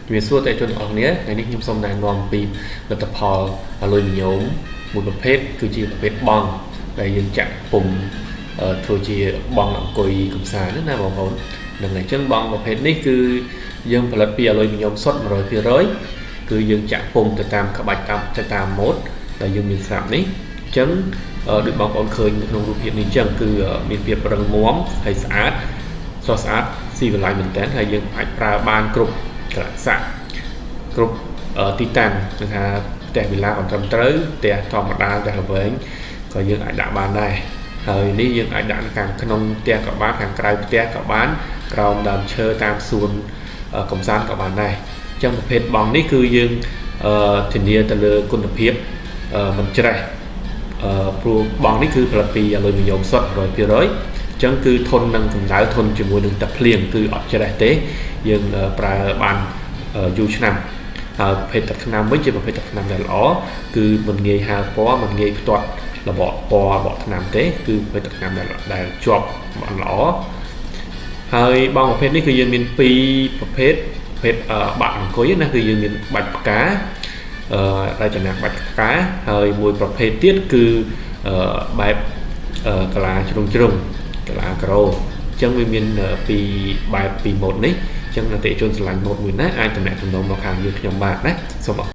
ជំរាបសួរអតិថិជនទាំងអស់គ្នាថ្ងៃនេះខ្ញុំសូមណែនាំពីផលិតផលអាលុយមីញ៉ូមមួយប្រភេទគឺជាប្រភេទបង់ដែលយើងចាក់ពុំធ្វើជាបង់អង្គុយកំសាន្តណាបងប្អូននឹងអញ្ចឹងបង់ប្រភេទនេះគឺយើងផលិតពីអាលុយមីញ៉ូមសុទ្ធ100%គឺយើងចាក់ពុំទៅតាមក្បាច់តាមទៅតាមម៉ូដដែលយើងមានស្រាប់នេះអញ្ចឹងដូចបងប្អូនឃើញនៅក្នុងរូបភាពនេះអញ្ចឹងគឺមានភាពរឹងមាំហើយស្អាតស្រស់ស្អាតស៊ីវិល័យមែនតើហើយយើងអាចប្រើបានគ្រប់កលៈស័កគ្រប់ទីតាំងគឺថាផ្ទះវិឡាក៏ត្រឹមត្រូវផ្ទះធម្មតាផ្ទះល្វែងក៏យើងអាចដាក់បានដែរហើយនេះយើងអាចដាក់នៅខាងក្នុងផ្ទះក៏បានខាងក្រៅផ្ទះក៏បានក្រោមដើមឈើតាមសួនកំសាន្តក៏បានដែរអញ្ចឹងប្រភេទបង់នេះគឺយើងធានាទៅលើគុណភាពមិនច្រេះព្រោះបង់នេះគឺផលិតពីអាលុយមីញ៉ូមសុទ្ធ100%អញ្ចឹងគឺធន់នឹងកម្ដៅធន់ជាមួយនឹងទឹកភ្លៀងគឺអត់ច្រេះទេយើងប្រើបានយូរឆ្នាំហើយប្រភេទទឹកថ្នាំវិញជាប្រភេទទឹកថ្នាំដែលល្អគឺមិនងាយហើរពណ៌មិនងាយផ្ទាត់របកពណ៌របកថ្នាំទេគឺប្រភេទទឹកថ្នាំដែលជាប់បានល្អហើយបងប្រភេទនេះគឺយើងមាន2ប្រភេទប្រភេទបាក់អង្គុយណាគឺយើងមានបាច់ផ្ការចនាបាច់ផ្កាហើយមួយប្រភេទទៀតគឺបែបកាឡាជ្រុងជ្រុងកាឡាការ៉ូអញ្ចឹងវាមានពីរបែបពីរម៉ូដនេះអញ្ចឹងអតិថិជនស្រឡាញ់ម៉ូដមួយណាអាចតំណាក់តំណងមកខាងយើងខ្ញុំបាទណាសូមអរ